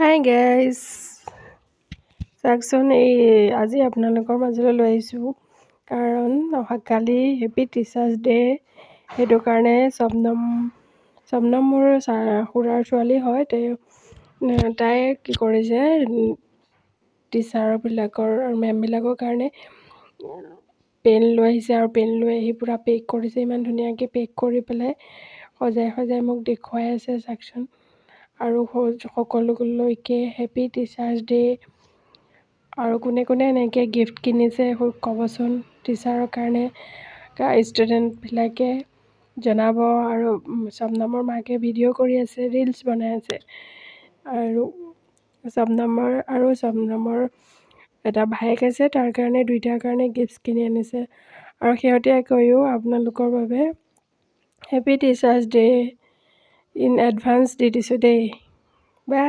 Hi guys, চাওকচোন, এই আজি আপোনালোকৰ মাজলৈ লৈ আহিছোঁ, কাৰণ অহাকালি হেপী টিচাৰ্ছ ডে। সেইটো কাৰণে শবনম, শবনম মোৰ খুৰাৰ ছোৱালী হয়। তেওঁ তাই কি কৰিছে, টিচাৰবিলাকৰ আৰু মেমবিলাকৰ কাৰণে পেন লৈ আহিছে আৰু পেন লৈ আহি পূৰা পেক কৰিছে। ইমান ধুনীয়াকৈ পেক কৰি পেলাই সজাই সজাই মোক দেখুৱাই আছে, চাওকচোন। আৰু সকলোলৈকে হেপী টিচাৰ্ছ ডে। আৰু কোনে কোনে এনেকৈ গিফ্ট কিনিছে ক'বচোন টিচাৰৰ কাৰণে, ষ্টুডেণ্টবিলাকে জনাব। আৰু শবনমৰ মাকে ভিডিঅ' কৰি আছে, ৰিলচ বনাই আছে। আৰু শবনমৰ আৰু শবনমৰ এটা ভায়েক আছে, তাৰ কাৰণে, দুইটাৰ কাৰণে গিফ্টছ কিনি আনিছে। আৰু শেহতীয়াকৈও আপোনালোকৰ বাবে happy teachers day in advance দি দিছোঁ দেই।